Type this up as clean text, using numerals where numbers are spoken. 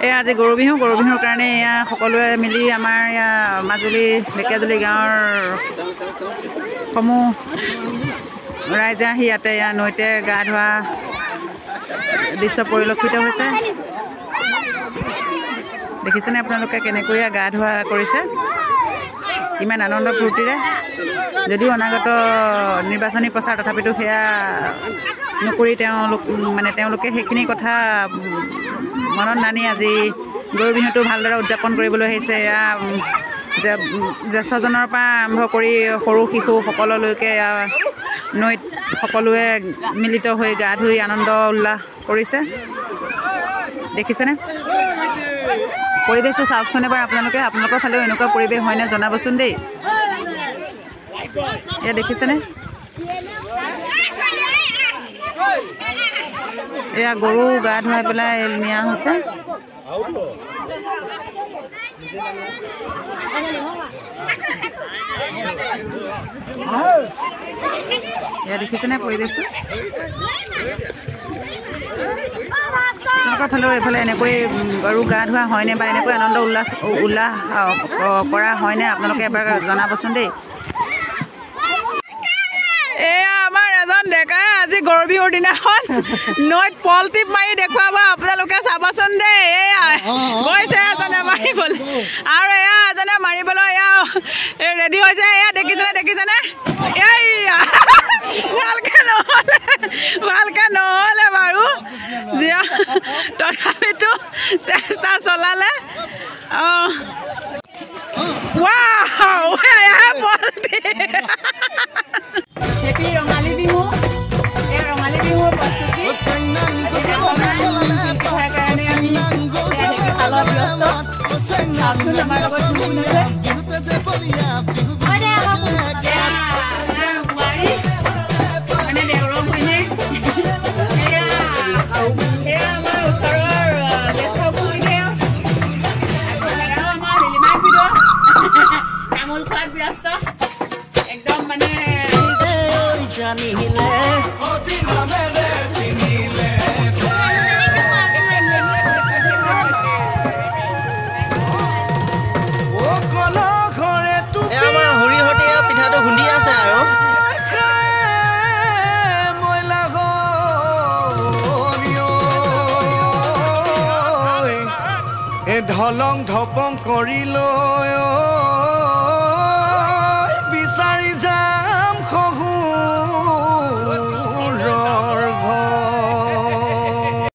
এয়া আজি গৰু বিহু, গৰু বিহুৰ কাৰণে এয়া সকলোৱে মিলি আমাৰ এয়া মাজুলী ঢেকীয়াজুলি গাঁৱৰ সমূহ ৰাইজে আহি ইয়াতে এয়া নৈতে গা ধোৱা দৃশ্য পৰিলক্ষিত হৈছে। দেখিছেনে আপোনালোকে কেনেকৈ গা ধোৱা কৰিছে ইমান আনন্দ ফূৰ্তিৰে। যদিও অনাগত নিৰ্বাচনী প্ৰচাৰ, তথাপিতো সেয়া নকৰি তেওঁলোক মানে তেওঁলোকে সেইখিনি কথা মনত নানি আজি গৰু বিহুটো ভালদৰে উদযাপন কৰিবলৈ আহিছে। এয়া জ্যেষ্ঠজনৰ পৰা আৰম্ভ কৰি সৰু শিশু সকলোলৈকে এয়া নৈত সকলোৱে মিলিত হৈ গা ধুই আনন্দ উল্লাস কৰিছে। দেখিছেনে পৰিৱেশটো? চাওকচোন এবাৰ আপোনালোকে, আপোনালোকৰ ফালেও এনেকুৱা পৰিৱেশ হয়নে জনাবচোন দেই। এয়া দেখিছেনে? এয়া গৰু গা ধুৱাই পেলাই নিয়া হৈছে। এয়া দেখিছেনে পৰিৱেশটো? আপোনালোকৰ ফালেও এইফালে এনেকৈ গৰু গা ধোৱা হয়নে বা এনেকৈ আনন্দ উল্লাস উল্লাস কৰা হয়নে আপোনালোকে এবাৰ জনাবচোন দেই। এয়া আমাৰ এজন ডেকাই আজি গৰু বিহুৰ দিনাখন নৈত পলটিপ মাৰি দেখুৱাব, আপোনালোকে চাবচোন দেই। এয়া গৈছে এজনে মাৰিবলৈ আৰু এয়া এজনে মাৰিবলৈ এয়া ৰেডি হৈছে। এয়া দেখিছেনে? দেখিছেনে? এইয়া ভালকে নহ'লে, ভালকে নহ'লে বাৰু, তথাপিতো চেষ্টা চলালে। অঁ, হেপী ৰঙালী বিহু। এই ৰঙালী বিহুৰ প্ৰস্তুতি কাৰণে আমি শালত ব্যস্ত। চাওকচোন আমাৰ লগত কোন আছে। মানে দেউৰৰ ঘৈণীয়েক। এয়া আমাৰ ওচৰৰ জ্যেষ্ঠ ভূমিদেউ। আমাৰ লিলিমা খুৰীদেউ তামোল খোৱাত ব্যস্ত একদম। মানে জানিলে আমাৰ হৰিহঁতে পিঠাটো খুন্দি আছে আৰু ঢলং ঢপং কৰি লৈ